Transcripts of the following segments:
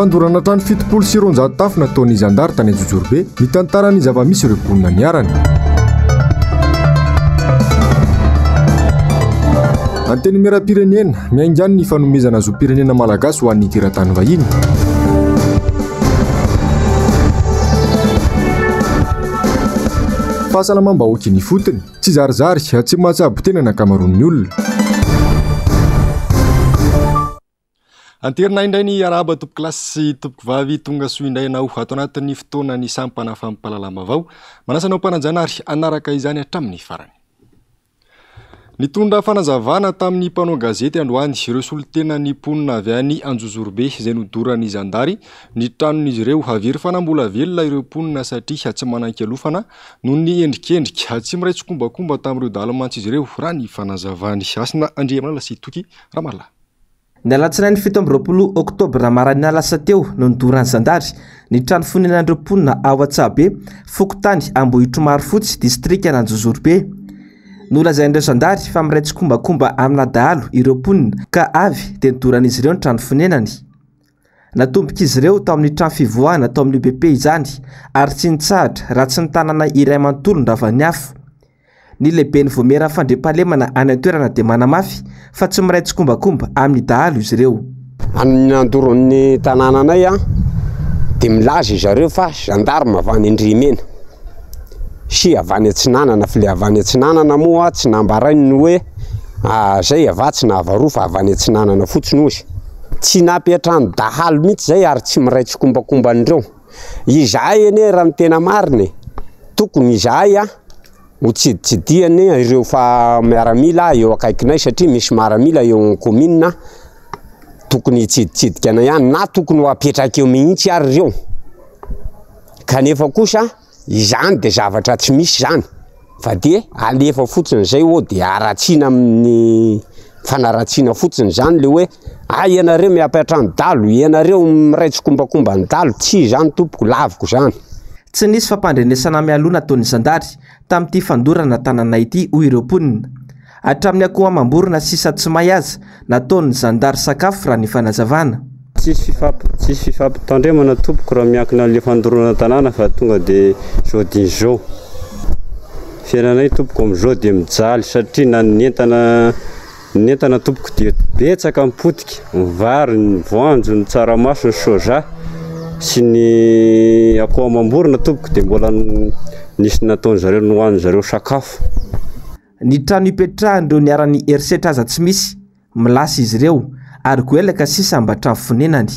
Fandorana trano 270 tafo nataon'ny zandary tany Anjozorobe, mitantara ny zava-misy ireo mponina niharany. Antenimierampirenena, miainga any ny fanomezana zom-pirenena malagasy ho an'ny teratany vahiny. Fahasalamam-bahoaka eny ifotony, tsy zarizary, tsy mahatsabo tena ny ankamaroan'ny olona. Anterina indray ny arahaba tompoko lahy sy tompoko vavy, tonga soa indray ianao ato anatin'ny fotoana ny sampana fampahalalam-baovao. Manasa anao mpanajana ary hanaraka izany hatramin'ny farany. Nitondra fanazavana tamin'ny mpanao gazety androany ireo solontenan'ny mponina avy any Anjozorobe izay nodoran'ny zandary ny tranon'izy ireo. Very fanam-bola velona ireo mponina satria tsy manan-kialofana noho ny endrikendrika. Tsy miray tsikombakomba tamin'ireo dahalo mantsy izy ireo raha ny fanazavany. Hasina Andriamalala sy Toky Ramarolahy. Ny alatsinainy 27 oktobra maraina lasa teo no nodoran'ny zandary ny trano fonenan'ireo mponina ao Antsahabe, fokontany Ambohitromarofotsy, distrikan'Anjozorobe. Nolazain'ireo zandary fa miray tsikombakomba amina dahalo ireo mponina ka avy dia nodoran'izy ireo ny trano fonenany. Natombok'izy ireo tao amin'ny trano fivoahana tao amin'ny UBP izany ary tsy nitsahatra raha tsy ny tanàna iray manontolo noravan'ny afo. Ny lehiben'ny Vaomieran'ny fandriampahalemana any an-toerana dia manamafy fa tsy miray tsikombakomba amin'ny dahalo izy ireo. Amin'ny nandoron'ny tanànanay dia milaza izareo fa gendarme avy any Andriamena sy avy any Atsinanana, fa ilay avy any Atsinanana moa tsy nambarainy ny hoe zay avy atsy na avy aroa fa avy any Atsinanana fotsiny hozy. Tsy nampiantrano dahalo mihitsy zay ary tsy miray tsikombakomba an'ireo. Izahay anie raha ny tena marina e, tokony izahay ho tsiditsidihany ireo fa miaramila eo akaikinay satria misy miaramila eo amin'ny commune tokony hitsiditsidika anay ihany na tokony ho apetraka eo mihitsy ary ireo, kanefa kosa izany de zavatra tsy misy zany fa de alefa fotsiny zay ô de haratsiana amin'ny fanaratsiana fotsiny zany le hoe ah ianareo miampiantrano dahalo, ianareo miray tsikombakomba ny dahalo, tsy izany tompoko, laviko zany. Tsy nisy fampandrenesana mialoha nataon'ny zandary tamin'ity fandorana tanàna ity, hoy ireo mponina. Hatramin'ny akoho amam-borona sisa tsy may aza nataon'ny zandary sakafo raha ny fanazavana. Tsisy tsisy fifampitandremana tompoko raha miankina amin'ilay fandoroana tanàna fa tonga dia zao dia zao. Fiainanay tompoko amin'izao dia mijaly satria na ny entana ny entana tompoko dia betsaka ny potika, ny vary, ny voanjo, ny tsaramaso, ny soja sy ny akoho amam-borona tompoko dia mbola nisy nataon-dry zareo nohanin-dry zareo sakafo. Ny trano ipetrahan'ireo niharan'ny herisetra aza tsy misy, milasy izy ireo ary goelaka sisa mba trano fonenany.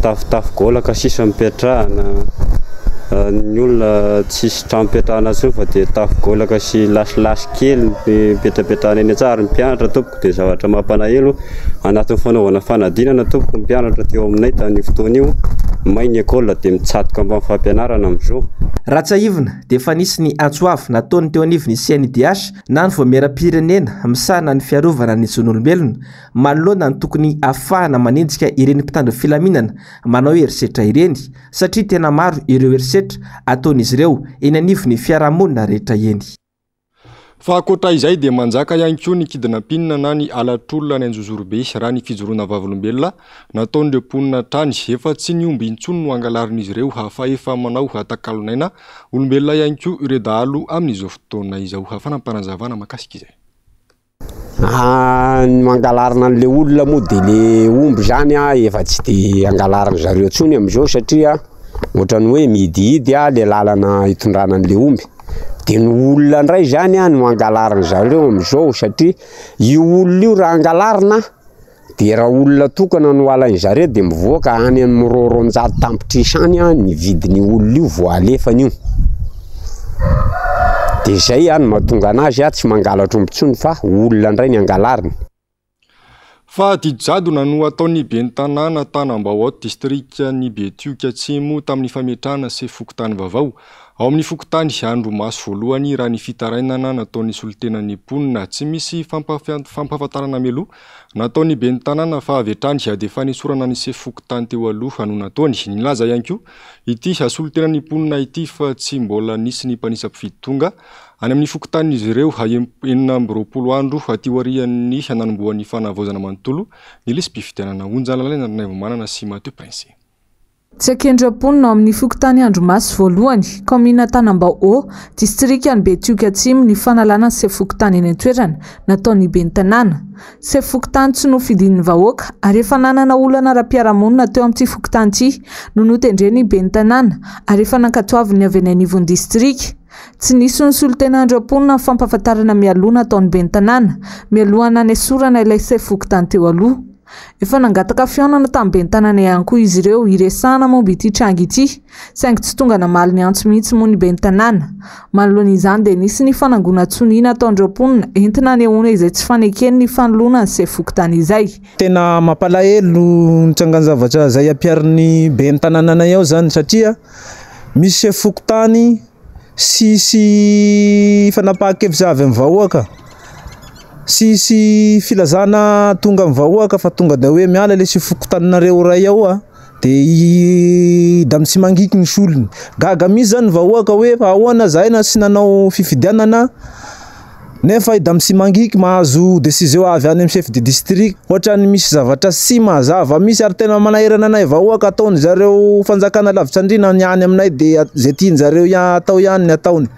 Tafotafo goelaka sisa mipetrahana, ny olona tsisy trano ipetrahana intsony fa dia tafo goelaka sy lasilasy kely no ipetrapetrahana eny an-tsaha ary ny mpianatra tompoko dia zavatra mampalahelo anatin'ny fanaovana fanadinana tompoko ny mpianatra teo aminay tamin'io fotoana io, may ny école dia mitsatoka ambany fampianarana amin'izao. Raha tsiahivina dia efa nisy ny antso avo nataon'ny teo anivon'ny CNIDH na ny Vaomieram-pirenena misahana ny fiarovana ny zon'olombelona manoloana ny tokony hahafahana manenjika ireny mpitandro filaminana manao herisetra ireny satria tena maro ireo herisetra ataon'izy ireo eny anivon'ny fiarahamonina rehetra eny. Fa ankoatra izay dia manjaka ihany koa ny kidnapping na ny halatr'olona any Anjozorobe raha ny fijoroana vavolombelona nataon'ireo mponina hatrany. Efa tsy ny omby intsony no angalarin'izy ireo fa efa manao takalon'aina olombelona ihany koa ireo dahalo amin'izao fotoana izao. Fanamparanzavana mahakasika izay. Ny mangalarina an'le olona moa de le omby zany efa tsy de angalarin-dry zareo intsony am'zao satria ohatran'ny hoe mihidihidy le lalana itondrana an'le omby, de ny olona ndray zany no angalarin-dry zareo am'zao satria io olona io raha angalarina de raha olona tokana no alain-dry zareo de mivoaka any amin'ny 200 tapitrisa any ny vidin'io olona io vao alefany io, de zay no mahatonga anazy tsy mangalatra omby intsony fa olona ndray ny angalariny. Fa didy jadona no ataon'ny ben'ny tanàna Tanambao ao distrikan'i Betioky Atsimo tamin'ny fametrahana sefo fokontany vaovao ao amin'ny fokontany Andromaso voalohany raha ny fitarainana nataon'ny solontenan'ny mponina. Tsy misy fampahafantarana mialoha nataon'ny ben'ny tanàna fa avy hatrany dia fanesorana ny sefo fokontany teo aloha no nataony. Nilaza ihany koa ity solontenan'ny mponina ity fa tsy mbola nisy ny mpanisa mpifidy tonga any amin'ny fokontanin'izy ireo 26 andro aty aorian'ny nanombohan'ny fanavaozana manontolo ny lisi-pifidianana. Onja Lalaina Ranaivomanana sy Mathieu Prince. Tsy akendry mponina ao amin'ny fokontany Andromaso voalohany, kaominina Tanambao Haut, distrikan'i Betioky Atsimo ny fanalana ny sefo fokontany eny an-toerana, nataon'ny ben'ny tanàna. Sefo fokontany tsy nofidin'ny vahoaka ary efa nanana olana ara-piarahamonina teo amin'ity fokontany ity no notendren'ny ben'ny tanàna ary efa nankatoavin'ny avy eny anivon'ny distrika. Tsy nisy ny solontenan'ireo mponina ny fampahafantarana mialoha nataon'ny ben'ny tanàna, mialohan'ny nanesorana ilay sefo fokontany teo aloha. Efa nangataka fihaonana tamin'ny ben'ny tanàna ihany koa izy ireo hiresahana momba ity tranga ity, saingy tsy tonga namaly ny antso mihitsy moa ny ben'ny tanàna. Manoloana izany dia nisy ny fanangonan-tsonia nataon'ireo mponina entina hanehoana izay tsy fanekeny ny fanoloana ny sefo fokontany izay. Tena mampalahelo ny trangan-javatra izay ampiharin'ny ben'ny tanànanay ao izany satria misy sefo fokontany tsisy fanapahan-kevitra avy amin'ny vahoaka, tsisy filazana tonga amin'ny vahoaka fa tonga dia hoe miala ilay sefo fokontaninareo iray ao a, dia i Dame Tsimangiky ny solony. Gaga mihitsy zany ny vahoaka hoe fa ahoana zahay na tsy nanao fifidianana nefa i Dame Tsimangiky mahazo décision avy any amin'ny chef de district. Ohatran'ny misy zavatra tsy mazava mihitsy ary tena manahirana anay vahoaka ataon'izareo fanjakana lavitra andriana ny any aminay dia izay tian'izareo atao ihany ny ataony.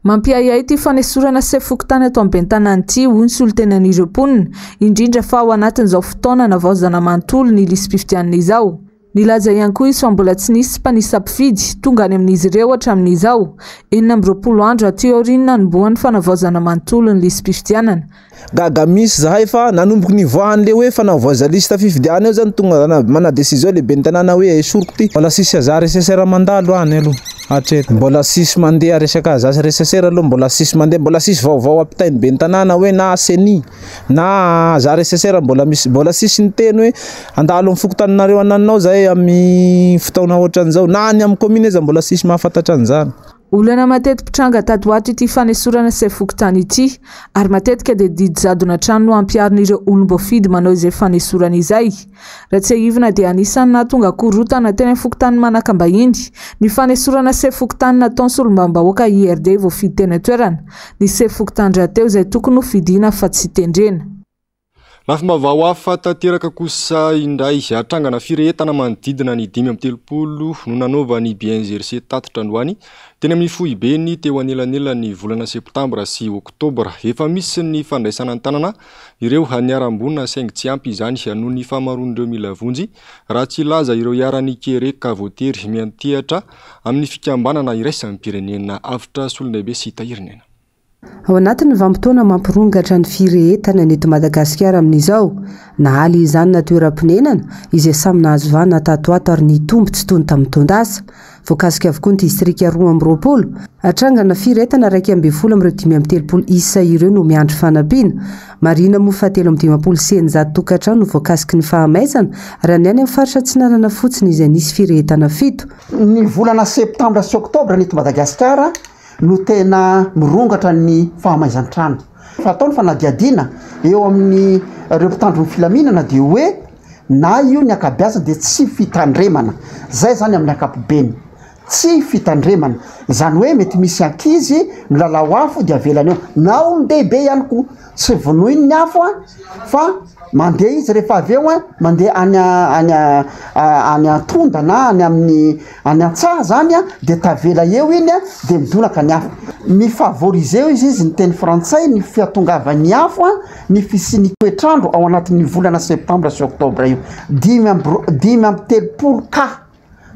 Mampiahiahy ity fanesorana sefo fokontany ato amin'ny ben'ny tanàna ity, hoy ny solontenan'ireo mponina, indrindra fa ao anatin'izao fotoana navaozana manontolo ny lisi-pifidianana izao. Nilaza ihany koa izy fa mbola tsy nisy mpanisa mpifidy tonga any amin'izy ireo hatramin'izao, 26 andro aty aorian'ny nanombohan'ny fanavaozana manontolo ny lisi-pifidianana. Gaga mihitsy zahay fa nanomboka nivoahan'le hoe fanavaoza liste fifidianana io zany tonga mana décision le ben'ny tanàna hoe esoriko ty. Mbola tsisy agent recenseur mandalo any aloha hatreto. Mbola tsisy mandeha resaka agent recenseur aloha mbola tsisy mandeha, mbola tsisy vaovao ampitain'ny ben'ny tanàna hoe na CENI na agent recenseur mbola misy, mbola tsisy niteny hoe handalo amin'ny fokontaninareo ananonao zahay amin'ny fotoana ohatran'izao na any amin'ny commune aza mbola tsisy mahafantatra an'izany. Olana mateti-pitranga tato ho ato ity fanesorana sefo fokontany ity, ary matetika dia didy jadona hatrany no ampiharin'ireo olom-boafidy manao izay fanesorana izay. Raha tsiahivina dia anisan'ny nahatonga korontana teny amin'ny fokontany Manakambahiny ny fanesorana sefo fokontany nataon'ny solombavambahoaka IRD voafidy teny an-toerana, ny sefo fokontany rahateo izay tokony ho fidiana fa tsy tendrena. Lafim-baovao hafa tanteraka kosa indray, trangana firehetana manodidina ny 35 no nanaovan'ny BNGRC tatitra androany teny amin'ny foibeny teo anelanelan'ny volana septambra sy oktobra. Efa misy ny fandraisana an-tanana ireo niharam-boina saingy tsy ampy izany noho ny fahamaroan'ireo mila vonjy raha tsy hilaza ireo iharan'ny kere ka voatery miantehatra amin'ny fikambanana iraisam-pirenena. Avotra Solondraibe sy Tahirinena. Ao anatin'ny vanim-potoana mampirongatra ny firehetana ny eto Madagasikara amin'izao, na ala izany na toeram-ponenana, izay samy nahazo vahana tato ato ary nitombo tsy toy ny tamin'ny taon-dasa. Voakasika avokoa ny distrika 22. Trangana firehetana 11 amin'ireo 35 isa ireo no miandry fanampiana. Marihina moa fa 653 tokantrano no voakasiky ny fahamaizana, raha ny any amin'ny faritra Atsinanana fotsiny izay nisy firehetana fito. Ny volana septambra sy oktobra ny eto Madagasikara no tena mirongatra ny fahamaizan-trano. Fa atao ny fanadihadiana eo amin'ny ireo mpitandro ny filaminana dia hoe na io ny ankabeazany dia tsy fitandremana. Zay zany amin'ny ankapobeny. Tsy fitandremana. Izany hoe mety misy ankizy milalao afo dia avelany eo. Na olon-dehibe ihany koa. Tsy vonoiny ny afo an, fa mandeha izy rehefa avy eo an, mandeha any any any an-tonda na any amin'ny any an-tsaha zany an, de tavela eo iny an, de midonaka ny afo. Mi-favoriser hoy izy ny teny frantsay ny fihatongavan'ny afo an, ny fisian'ny toetr'andro ao anatin'ny volana septambra sy oktobra io. Dimy amby ro- 35 cas.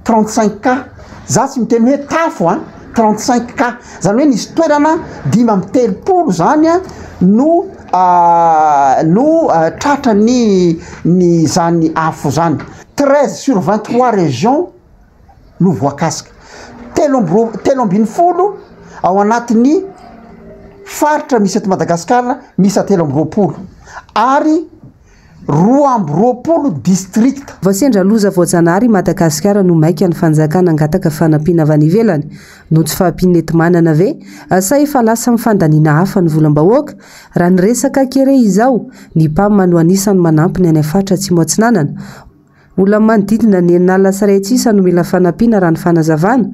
35 cas, za tsy miteny hoe tafo an, 35 cas, zany hoe nisy toerana 35 zany an no no tratra ny ny zany afo zany, 13 sur 23 régions no voakasika, telo amby roa 13 ao anatin'ny faritra misy eto Madagasikara miisa 23 ary 22 distrikta. Vao sendra loza voajanahary i Madagasikara no maika ny fanjakana hangataka fanampiana avy any ivelany. Noho tsy fahampian'ny enti-manana ve? Sa efa lasa amin'ny fandaniana hafa ny volam-bahoaka? Raha ny resaka kere izao, ny Pam no anisan'ny manampy ny any faritra Atsimo Atsinanana. Olona manodidina ny 160 isa no mila fanampiana raha ny fanazavana.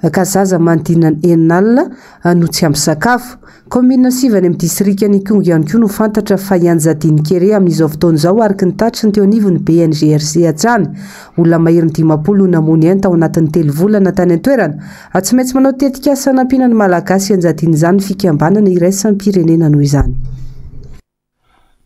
ka zaza manodidina ny 60 no tsy ampy sakafo. Kaominina sivy any amin'ny distrikan'Ikongo ihany koa no fantatra fa ianjadian'ny kere amin'izao fotoana izao araka ny tatitry ny teo anivon'ny BNGRC hatrany. Olona maherin'ny 50 no namoy ny ainy tao anatin'ny telo volana tany an-toerana. Tsy maintsy manao tetikasa hanampiana ny Malagasy ianjadian'izany ny fikambanana iraisam-pirenena noho izany.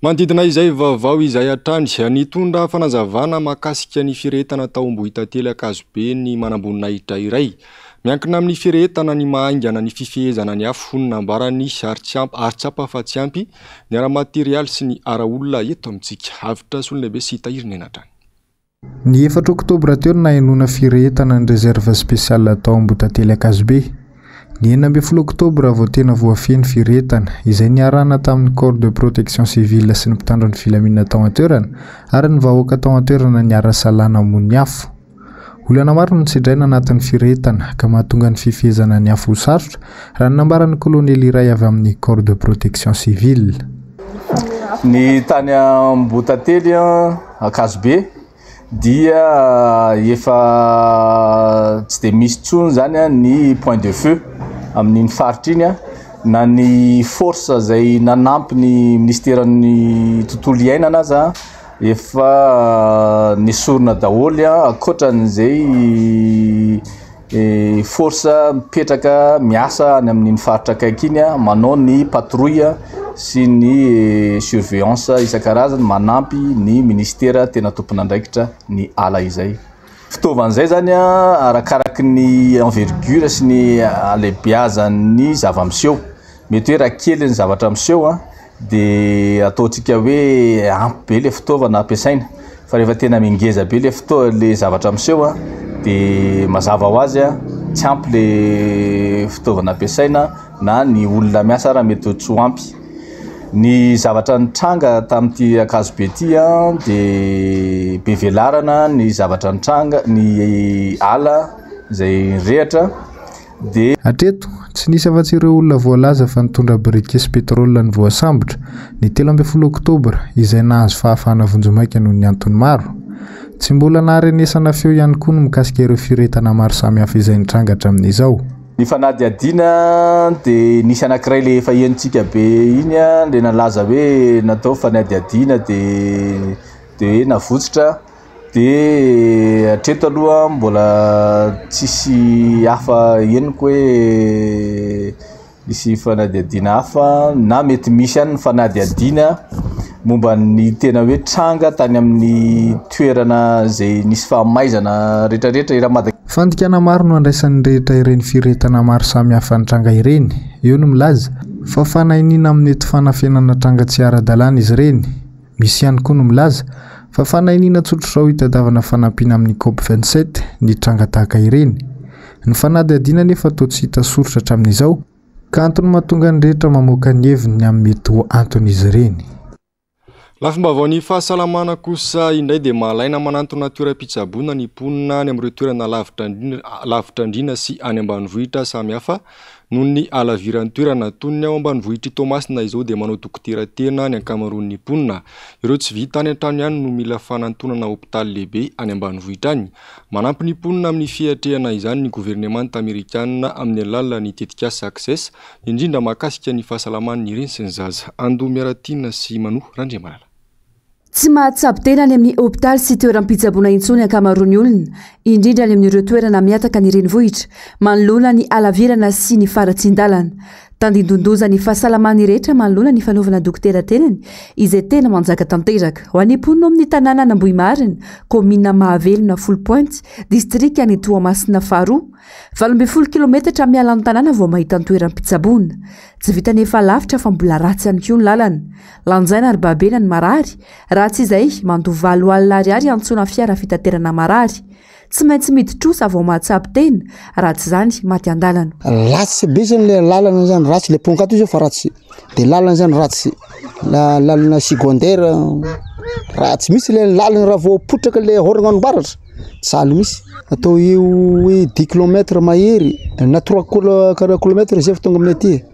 Manodidina izay vaovao izay hatrany, nitondra fanazavana mahakasika ny firehetana tao Ambohitantely Ankazobe ny manamboninahitra iray. Miankina amin'ny firehetana ny maha-haingana ny fifehezana ny afo no nambarany ary tsy ampy ary tsapa fa tsy ampy ny ara-materialy sy ny ara-olona eto amintsika. Avotra Solonlehibe sy Tahiry Nena hatrany. Ny efatra oktobra teo no nahenoana firehetana ny Réserve Spéciale tao Ambohitantely Ankazobe. Ny 16 oktobra vao tena voafehy ny firehetana, izay niarahana tamin'ny Corps de Protection Civile sy ny mpitandro ny filaminana tao an-toerana ary ny vahoaka tao an-toerana niara-nisalahy namono ny afo. Olana maro no notsedraina anatin'ny firehetana ka mahatonga ny fifehezana ny afo ho sarotra, raha ny nambaran'ny kolonely iray avy amin'ny Corps de Protection Civile. Ny tany Ambohitantely Ankazobe dia efa tsy dia misy intsony izany ny point de feu amin'iny faritra iny na ny force izay nanampy ny minisiteran'ny tontolo iainana aza Efa nesorina daholo ankoatran'izay force mipetraka miasa any amin'iny faritra akaiky iny manao ny patrouille sy ny surveillance isan-karazany manampy ny ministera tena tompon'andraikitra ny ala izay. Fitaovana izay zany arakaraky ny envergure sy ny halehibeazan'ny zava-miseho. Mety hoe raha kely ny zavatra miseho de ataontsika hoe ampy be le fitaovana ampiasaina fa rehefa tena mingeza be le fitao- le zavatra miseho a de mazava ho azy a tsy ampy le fitaovana ampiasaina na ny olona miasa ara mety ho tsy ho ampy. Ny zavatra nitranga tamin'ity Ankazobe ity a de be velarana ny zavatra nitranga ny ala izay nirehatra de. Hatreto, tsy nisy afa-tsy ireo olona voalaza fa nitondra briquet sy pétrole no voasambotra, ny 13 oktobra, izay nahazo fahafahana vonjimaika noho ny antony maro. Tsy mbola naharenesana feo ihany koa ny mikasika ireo firehetana maro samihafa izay nitranga hatramin'izao. Ny fanadihadiana dia nisy anankiray le efa henontsika be iny le nalaza hoe natao fanadihadiana dia dia hoe navotsitra. Dia hatreto aloha mbola tsisy hafa henoko hoe misy fanadihadiana hafa na mety misy ihany ny fanadihadiana momba ny tena hoe tranga tany amin'ny toerana izay nisy fahamaizana rehetrarehetra eran'i Madagasikara. Fandikana maro no andraisan'ny rehetra ireny firehetana maro samihafa nitranga ireny. Eo ny milaza fa fanahiniana amin'ny mety fanafenana tranga tsy ara-dalàna izy ireny. Misy ihany koa no milaza fa fanahiniana tsotr'izao hitadiavana fanampiana amin'ny Cop 27 ny tranga tahaka ireny. Ny fanadihadiana anefa toa tsy hita soritra hatramin'izao ka antony mahatonga ny rehetra mamoaka ny heviny ny amin'ny mety ho anton'izy ireny. Lafim-baovaon'ny fahasalamana kosa indray dia malaina manantona toeram-pitsaboana ny mponina any amin'ireo toerana lavitra lavitra andriana sy any ambanivohitra samihafa Noho ny halaviran'ny toerana toy ny ao ambanivohitr'i Toamasina izao dia manao dokotera tena ny ankamaroan'ny mponina. Ireo tsy vita any an-trano ihany no mila fanantonana hopitaly lehibe any ambanivohitra any. Manampy ny mponina amin'ny fiatrehana izany ny governemanta amerikana amin'ny alalan'ny tetikasa Access, indrindra mahakasika ny fahasalaman'ny reny sy ny zaza. Ando Miaratiana sy Manoa Randriamalala. Tsy mahatsabo tena any amin'ny hopitaly sy toeram-pitsaboana intsony ankamaroan'ny olona, indrindra any amin'ireo toerana mihataka ny renivohitra, manoloana ny halavirana sy ny faharatsian-dalana. Tandindon-doza ny fahasalaman'ny rehetra manoloana ny fanaovana dokotera tenany, izay tena manjaka tanteraka. Ho an'ny mponina ao amin'ny tanànan'Ambohimarina, kaominina Mahavelona Foulpointe, distrikan'i Toamasina faharoa, 18 kilometatra miala ny tanàna vao mahita ny toeram-pitsaboana. Tsy vitan'ny efa lavitra fa mbola ratsy ihany koa ny lalana. Lanjaina ary babena ny marary, raha tsy izay, mandoa 8000 ariary hiantsoana fiara fitaterana marary. Tsy maintsy midi-trosa vao mahatsabo tena, raha tsy izany maty an-dalana. Ratsy be zany le lalana zany ratsy le pont 4 io zao fa ratsy de lalana zany ratsy la lalana secondaire ratsy mihitsy le lalana raha vao potraka le oragna androm-baratra jaly mihitsy atao eo hoe dix kilomètre mahery na trois kilo- kilomètre zay vao tonga aminay aty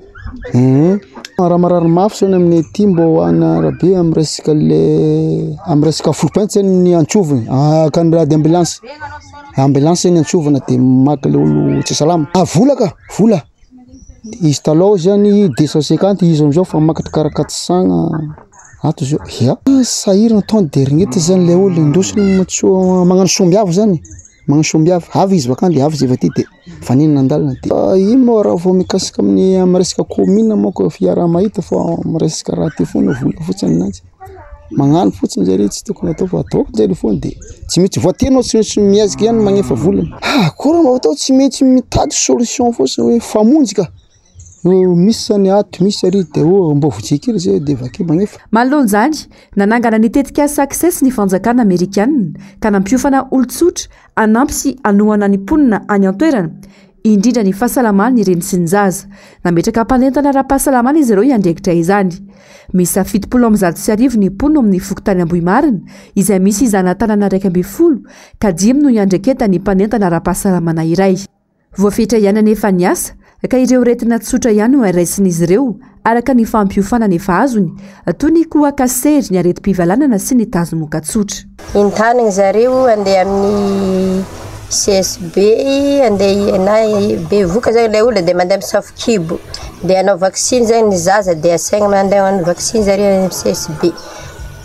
e. Raha marary mafy zany aminay aty mbô any arabe amin'ny resaka le amin'ny resaka foulpointe zany ny antsoviny akany raha d'ambulance. Ambulance zany antsovana de maka le olo tsy salama. Ah vola ka, vola. Izy taloha zany 250 izy amizao fa makatra karaha 400 ato zao. Ya, sahirana tonga de regnety zany le olo indosiny matso magnano sombiavy zany. Magnano sombiavy, avy izy bakany de avy izy avy aty de vaninana an-dalana de io moa raha vao mikasika amin'ny amin'ny resaka commune manko fiaraha-mahita fa amin'ny resaka raha ty foana vola fotsiny ninanjy. Magnano fotsiny zare tsy tokony atao fa atao zare foana de tsy maintsy voatery anao tsy maintsy miezaka ihany magnefa vola. Ah akory mba atao tsy maintsy mitady solution fotsiny hoe famonjy ka. Misy zany ato, misy ary de oh mbô vonjeo kely zay de avy akeo magnefa. Manoloana izany, nanangana ny tetikasa Access ny fanjakana amerikanina ka nampiofana olon-tsotra hanampy sy hanohana ny mponina any an-toerana, indrindra ny fahasalaman'ny reny sy ny zaza. Nametraka mpanentana ara-pahasalamana izy ireo hiandraikitra izany. Miisa 1170 ny mponina ao amin'ny fokontany Ambohimarina, izay misy zana-tanana 11 ka dimy no iandraiketan'ny mpanentana ara-pahasalamana iray. Voafetra ihany anefa ny asa ka ireo aretina tsotra ihany no raisin'izy ireo araka ny fampiofanana efa azony toy ny kohaka sery, ny aretim-pivalanana sy ny tazomoka tsotra. Entanigny zareo andeha amin'ny CSB andeha na bevohoka zany ilay olona dia mandeha misafo kibo dia hanao vaksiny zany ny zaza dia asaigna mandeha manao vaksiny zareo any amin'ny CSB.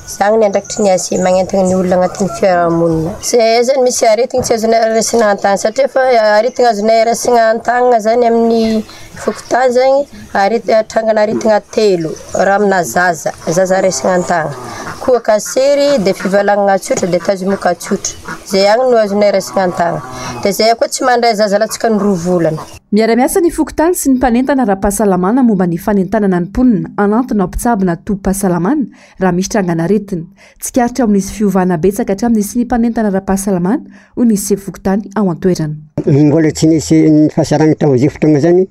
Zany ny andraikitry ny AC magnentana ny olona agnatin'ny fiarahamonina. Zay zany misy aretigny tsy azonay raisina an-tagna satria fa aretigna azonay raisina an-tagnana zany amin'ny fokontany zany arety- trangana aretigna telo raha amina zaza, zaza raisina an-tagnana, kohaka sery de fivalagnana tsotra de tazomoka tsotra, zay ihany no azonay raisina an-tagnana, de zay koa tsy mandray zaza latsaka ny roa volana. Miara-miasa ny fokontany sy ny mpanentana ara-pahasalamana momba ny fanentanana ny mponina hanantona mpitsabo na tobim-pahasalamana raha misy trangan'aretina. Tsikaritra ho nisy fiovana betsaka hatramin'ny nisian'ny mpanentana ara-pahasalamana, hoy ny sefo fokontany ao an-toerana. Mbola tsy nisy ny fahasarana tamin'izay fotoagna zany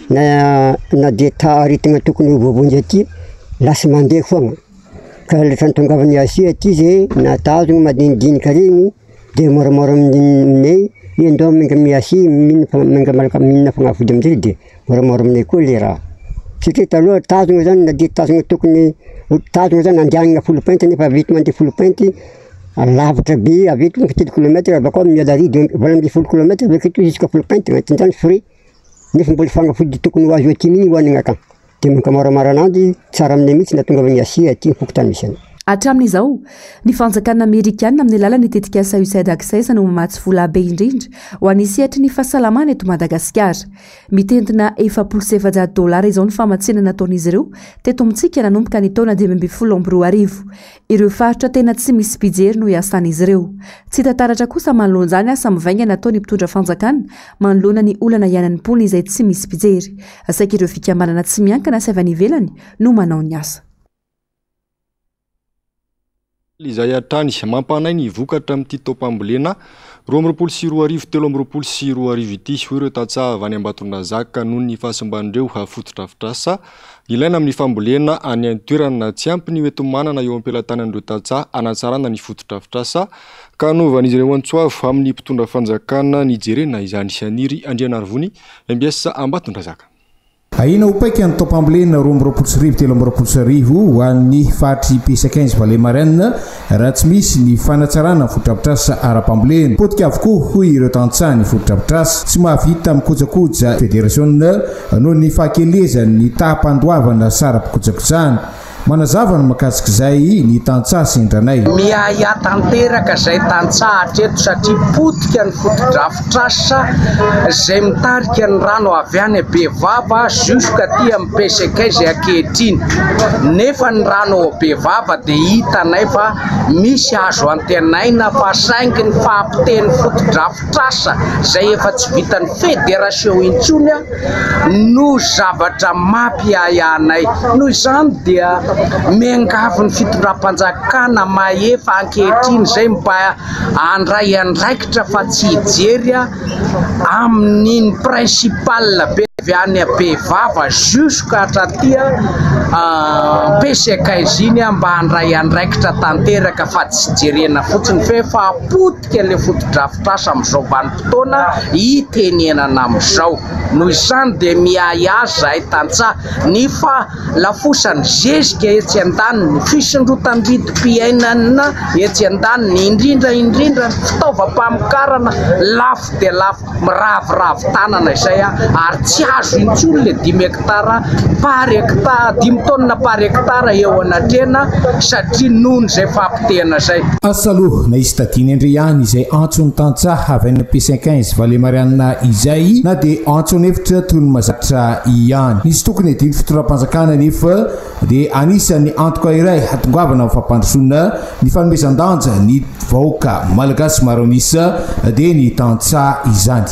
na na dia ta aretigna tokony ho voavonjy aty lasa mandeha foagna ka rehefa nitongavan'ny AC aty zay nahatazogno madinidinika regny de moramora aminay hoe ndao mianga miasi mino fa mianga malaka mihinana fagnafody amizay de moramora aminay koa le raha satria taloha tazogna zany na de tazogna tokony ho tazogna zany andehanana Foulpointe nefa avy eto mandeha Foulpointe lavitra be avy eto manko telo kilomètre avy akao miala ary de 18 kilomètre avy aketo jusqu'à Foulpointe agnatin'izany frais nefa mbola fagnafody tokony ho azo aty mihitsy hohanigna akagny. Dia mankamara ananjy, tsara aminay mihitsy nahatongavan'i Asia aty ny fokontany misy anay. Hatramin'izao, ny fanjakana amerikana amin'ny alalan'ny tetikasa Usaid Access no mamatsy vola be indrindra ho an'ny sehatry ny fahasalamana eto Madagasikara. Mitentina 440 dolara izao ny famatsiana nataon'izy ireo teto amintsika nanomboka ny taona 2015. Ireo faritra tena tsy misy mpijery no iasan'izy ireo. Tsy hita taratra kosa manoloana izany asa mivaingana ataon'ny mpitondra fanjakana manoloana ny olana iainan'ny mponina izay tsy misy mpijery. Saika ireo fikambanana tsy miankina sy avy any ivelany no manao ny asa. Izay hatrany mampanahy ny vokatra amin'ity taom-pambolena 2022 2023 ity, hoy ireo tantsaha avy any Ambatondrazaka noho ny fahasimban'ireo fotodrafitrasa ilaina amin'ny fambolena any an-toerana. Tsy ampy ny hoenti-manana eo am-pelatanan'ireo tantsaha hanatsarana ny fotodrafitrasa ka hanaovan'izy ireo antso avo amin'ny mpitondra fanjakana nijerena izany. Niry Andrianarivony, mbs Ambatondrazaka. Ahiana ho paika ny taom-pambolena 2022 2023 ho an'ny faritr'i Pesa 15 Vallée Marine raha tsy misy ny fanatsarana ny fotodrafitrasa ara-pambolena. Potika avokoa, hoy ireo tantsaha ny fotodrafitrasa. Tsy mahavita mikojakoja federasiona noho ny fahakelezan'ny taham-pandoavana saram-pikojakojana. Manazava ny mahakasika izay ny tantsaha sendranay. Miahiahy tanteraka izay tantsaha hatreto satria potika ny fotodrafitrasa izay mitarika ny rano avy any Bevava jusque aty amin'ny PCK izay ankehitriny. Nefa ny rano ao Bevava dia hitanay fa misy azo antenaina fa saingy ny fahapotehan'ny fotodrafitrasa izay efa tsy vitan'ny federation intsony no zavatra mampiahiahy anay. Noho izany dia miangavy ny fitondram-panjakana mahefa ankehitriny izay mba handray andraikitra fa tsy hijery amin'iny principal be. Avy any Bevava jusqu'à hatraty PC15 iny mba handray andraikitra tanteraka fa tsy jerena fotsiny fa efa potika ilay fotodrafitrasa amin'izao vanim-potoana itenenana amin'izao. Noho izany dia miahiahy izahay tantsaha ny fahalafosan'ny zezika etsy andaniny, ny fisondrotam-bidim-piainana etsy andaniny, indrindra indrindra ny fitaovam-pamokarana lafo dia lafo. Miraviravy tanana izay ary tsy azo intsony le dimy hectare par hectare, dimy tonnes par hectare eo anatrehana satria nohon'izay fahapotehana izay. Asa aloha na hisy tadiny indray ihany izay antson'ny tantsaha avy any PC 15 Vallée Marianina izay na dia antso an'efitra toy ny mazatra ihany. Nisy tokony hadian'ny fitondram-panjakana anefa dia anisan'ny antoka iray hatongavana amin'ny fampandrosoana ny fanomezan-danja ny vahoaka malagasy maro an'isa dia ny tantsaha izany.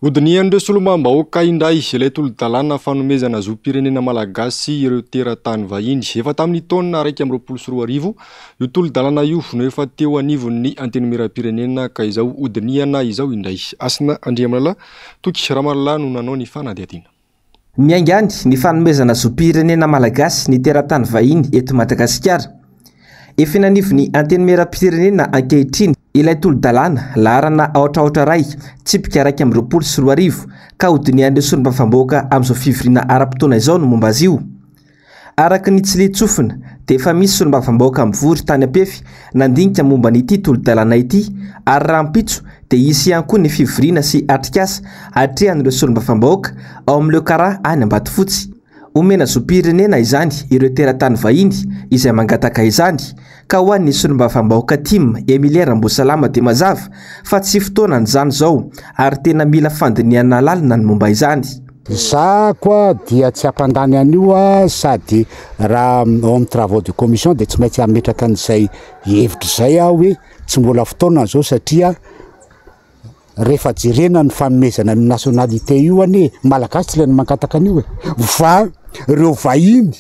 Hodinihan'ireo solombavambahoaka indray ilay tolo-dalàna fanomezana zom-pirenena malagasy ireo teratany vahiny. Efa tamin'ny taona 2021 io tolo-dalàna io no efa teo anivon'ny Antenimierampirenena ka izao hodinihana izao indray. Hasina Andriamalala, Toky Ramarolahy no nanao ny fanadihadiana. Miainga any ny fanomezana zom-pirenena malagasy ny teratany vahiny eto Madagasikara. Efa eny anivon'ny Antenimierampirenena ankehitriny ilay tolo-dalàna laharana aotra aotra iray tsipika 2021 ka hodinihan'ireo solombavambahoaka amin'izao fivoriana ara-potoana izao ny momba azy io. Araka ny tsiliantsofina dia efa misy solombavambahoaka mivory tany Ampefy nandinika momba an'ity tolo-dalàna ity ary rahampitso dia hisy ihany koa ny fivoriana sy atrikasa atrehan'ireo solombavambahoaka ao amin'ny Le Cara any Ambatofotsy. Omena zom-pirenena izany ireo teratany vahiny izay mangataka izany ka ho an'ny solombavambahoaka tim Emilia Rambosalama dia mazava fa tsy fotoanan'izany izao ary tena mila fandinihana lalina ny momba izany. Za koa dia tsy hampandany an'io a, sady raha ao amin'ny travaux de commission dia tsy maintsy hametraka an'izay hevitra izay aho hoe tsy mbola fotoana izao satria rehefa jerena ny fanomezana ny nationalité io anie malagasy tsy ilaina mangataka an'io e, fa ireo vahiny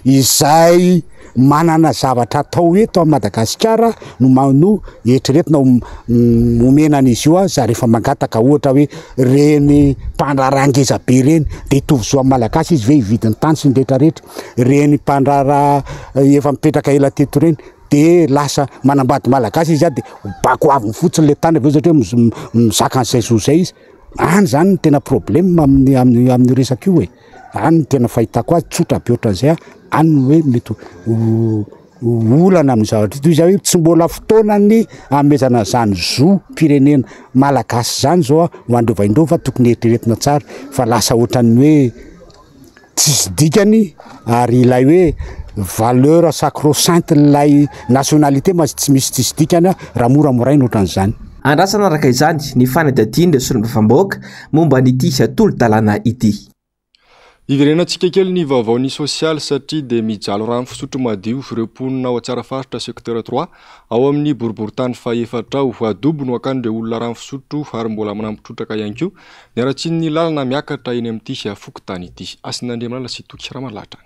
izay manana zavatra atao eto amin'i Madagasikara no ma- no eritreretina ho omena an'izy io aza rehefa mangataka ohatra hoe ireny mpandraharaha ngeza be ireny de hitovy zo amin'ny malagasy izy ve hividy ny tany sy ny rehetrarehetra, ireny mpandraharaha efa mipetraka ela teto ireny de lasa manambady malagasy izy de bakoaviny fotsiny le tany avy eo satria mizaka an'izay zo izay izy, any zany no tena problème amin'ny amin'ny amin'io resaka io e. Any no tena fahitako azy, tsotra be ohatran'izay an, any no hoe mety ho ho olana amin'ny zavatra toy izay hoe tsy mbola fotoanan'ny hanomezana an'izany zom-pirenena malagasy izany izao an ho an'ireo vahiny ireo fa tokony eritreretina tsara fa lasa ohatran'ny hoe tsisy dikany ary ilay hoe valeur sacro-sainte ilay nationalité mantsy tsy misy tsisy dikany raha moramoraina ohatran'izany. Andrasana araka izany ny fanadihadian'ireo solombavambahoaka momba an'ity tolo-dalàna ity. Hiverenantsika kely ny vaovaon'ny sosialy satria dia mijaly rano fisotro madio ireo mponina ao Tsarafaritra secteur 3 ao amin'ny boriborintany fahefatra ao. Adobo no hakan'ireo olona rano fisotro ary mbola manampy trotraka ihany koa ny haratsian'ny lalana miakatra eny amin'ity fokontany ity. Hasina Andriamalala sy Toky Ramalahatra.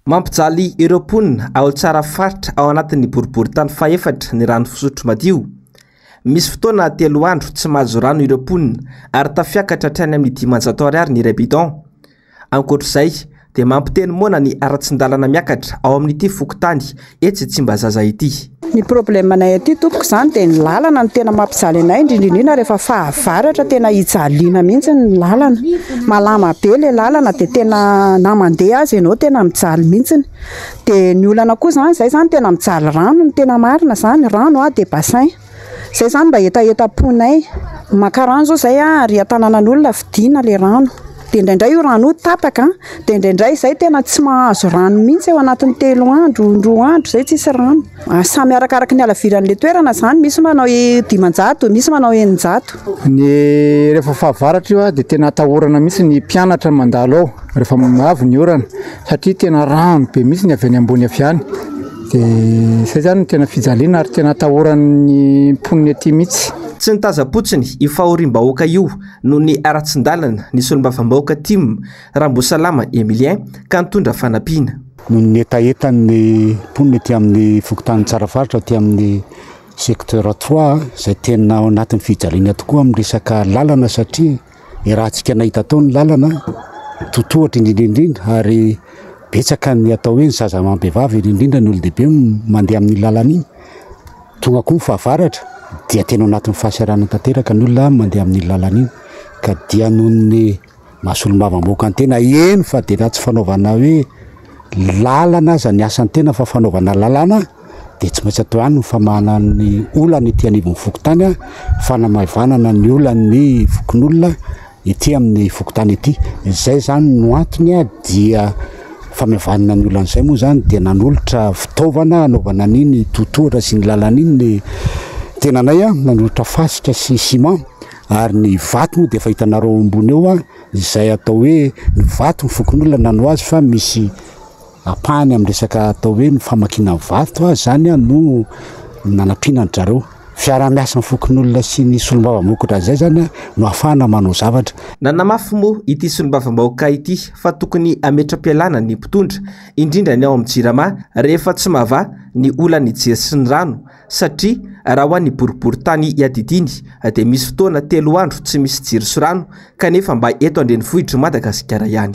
Mampijaly ireo mponina ao Tsarafaritra ao anatin'ny boriborintany fahefatra ny rano fisotro madio. Misy fotoana telo andro tsy mahazo rano ireo mponina ary tafiakatra hatrany amin'ny 500 ariary ny iray bidon. Ankoatra izay dia mampiteny moana ny haratsin-dalana miakatra ao amin'ity fokontany etsy Tsimbazaza ity. Ny problème-nay aty tompoko izany dia ny lalana no tena mampijaly anay, indrindra indrindra rehefa fahavaratra tena ijaliana mihitsy ny lalana. Malama be ilay lalana dia tena na mandeha aza ianao tena mijaly mihitsy. Dia ny olana koa izany, izay izany tena mijaly rano no tena marina izany, rano dia bassin. Izay izany mba hetahetam-ponay. Maka rano izao izay ary an-tanànan'olona vidiana ilay rano. Dia indraindray io rano io tapaka, dia indraindray izay tena tsy mahazo rano mihitsy ao anatin'ny telo andro, roa andro izay tsisy rano. Samy arakaraky ny halaviran'ilay toerana izany, misy manao 500, misy manao 600. Ny rehefa fahavaratra io dia tena atahorana mihitsy ny mpianatra mandalo ao rehefa avy ny orana satria tena rano be mihitsy ny avy any ambony avy any. Dia izay izany no tena fijaliana ary tena atahoran'ny mponina ety mihitsy. Tsy nitazam-potsiny io fahoriam-bahoaka io noho ny haratsin-dalana ny solombavambahoaka tim, Rambosalama Emilien, ka nitondra fanampiana. Noho ny hetahetan'ny mponina ety amin'ny fokontany Tsarafaritra aty amin'ny secteur trois izay tena ao anatin'ny fijaliana tokoa amin'ny resaka lalana satria. Iarahantsika nahita tao ny lalana, totohatra indrindra indrindra ary betsaka ny atao hoe ny zaza amam-behivavy indrindra indrindra ny olon-dehibe mandeha amin'iny lalana iny. Tonga koa ny fahavaratra dia tena ao anatin'ny fahasahiranana tanteraka ny olona mandeha amin'iny lalana iny ka dia noho ny maha solombavambahoaka ny tena eny fa dia na tsy fanaovana hoe lalana aza ny asan'ny tena fa fanaovana lalàna dia tsy maintsy atao ihany ny famahana ny olana ety anivon'ny fokontany, fanamaivanana ny olan'ny fokonolona ety amin'ny fokontany ety. Izay izany no antony dia famaivanana ny olana izay moa izany dia nanolotra fitaovana hanaovana an'iny totohatra sy ny lalana iny ny tenanay, nanolotra fasika sy ciment ary ny vato moa dia efa hitanareo ao ambony eo izay atao hoe ny vato ny fokonolona nanao azy fa misy ampahany amin'ny resaka atao hoe ny famakiana ny vato izany no nanampiana an-dry zareo. Fiaraha-miasan'ny fokonolona sy ny solombavambahoaka ohatran'izay izany no ahafahana manao zavatra. Nanamafy moa ity solombavambahoaka ity fa tokony hametra-pialana ny mpitondra, indrindra ny ao amin'ny Jirama, rehefa tsy mahavaha ny olan'ny jiro sy ny rano satria raha ho an'ny boriborintany iadidiany dia misy fotoana telo andro tsy misy jiro sy rano kanefa mba eto an-drenivohitr'i Madagasikara ihany.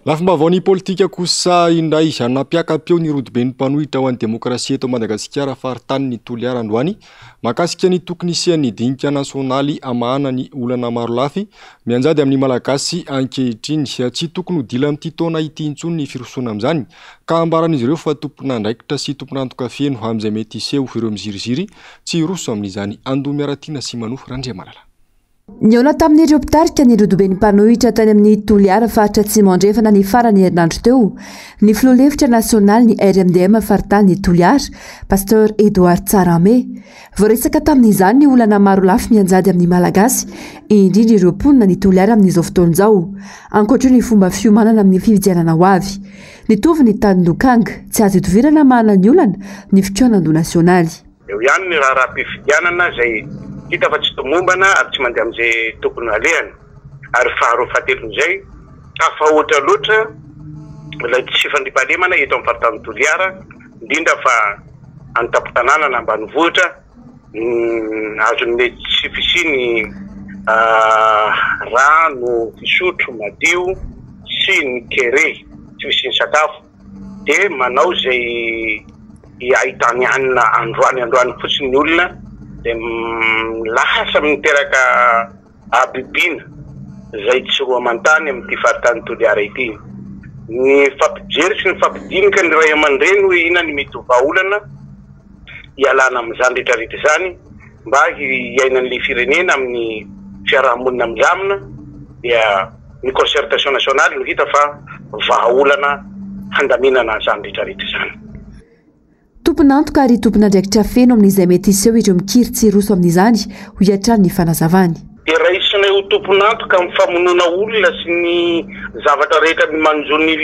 Lafim-baovaon'ny politika kosa indray, nampiaka-peo ny rodoben'ny mpanohitra ho an'ny demokrasia eto Madagasikara faritanin'i Toliara androany mahakasika ny tokony hisian'ny dinika nasionaly hamahana ny olana marolafy mianjady amin'ny Malagasy ankehitriny. Tsy tokony ho dila amin'ity taona ity intsony ny firosoana amin'izany ka ambaran'izy ireo fa tompon'andraikitra sy tompon'antoka feno amin'izay mety hiseho ireo miziriziry tsy hiroso amin'izany. Andoha Miaratiana sy Manoa Randriamalala. Nihaona tamin'ireo mpitarika ny rodoben'ny mpanohitra tany amin'ny Toliara faritra Atsimo Andrefana ny faran'ny herinandro teo ny filoha lefitra nasionalin'ny RMDM faritany Toliara, Pasteur Edouard Tsarahame. Voaresaka tamin'izany ny olana marolafy mianjady amin'ny Malagasy, indrindra ireo mponina ny Toliara amin'izao fotoana izao. Ankoatra io ny fomba fiomanana amin'ny fifidianana ho avy. Nitovy ny tany Lokanga, tsy azo idovirana hamahana ny olana ny fikaonandoha nasionaly. Eo ihany ny raharaham-pifidianana izay hita fa tsy tomombana ary tsy mandeha amin'izay tokony halehany. Ary faharoa fahatelon'izay, tafahoatra loatra ilay tsy fandriampahalemana eto amin'ny faritanin'i Toliara, indrindra fa any tampon-tanàna na ambanivohitra, azon'ny tsy fisian'ny rano fisotro madio sy ny kere, tsy fisian'ny sakafo. dia manao izay ahitany hanina androany androany fotsiny ny olona dia lasa miteraka habibiana izay tsy roa aman-tany amin'ity faritany Toliara ity. Ny fampijery sy ny fampidinika ny ray aman-dreny hoe inona ny mety ho vahaolana hialana amin'izany rehetra rehetra izany mba hiainan'ilay firenena amin'ny fiarahamonina milamina dia ny concertation nationale no hita fa vahaolana handaminana an'izany rehetra rehetra izany. Tompon'antoka ary tompon'andraikitra feno amin'izay mety hiseho ireo mikiry tsy hiroso amin'izany, hoy hatrany ny fanazavany. Dia raisinay ho tompon'antoka amin'ny famonoana olona sy ny zavatra rehetra manjo ny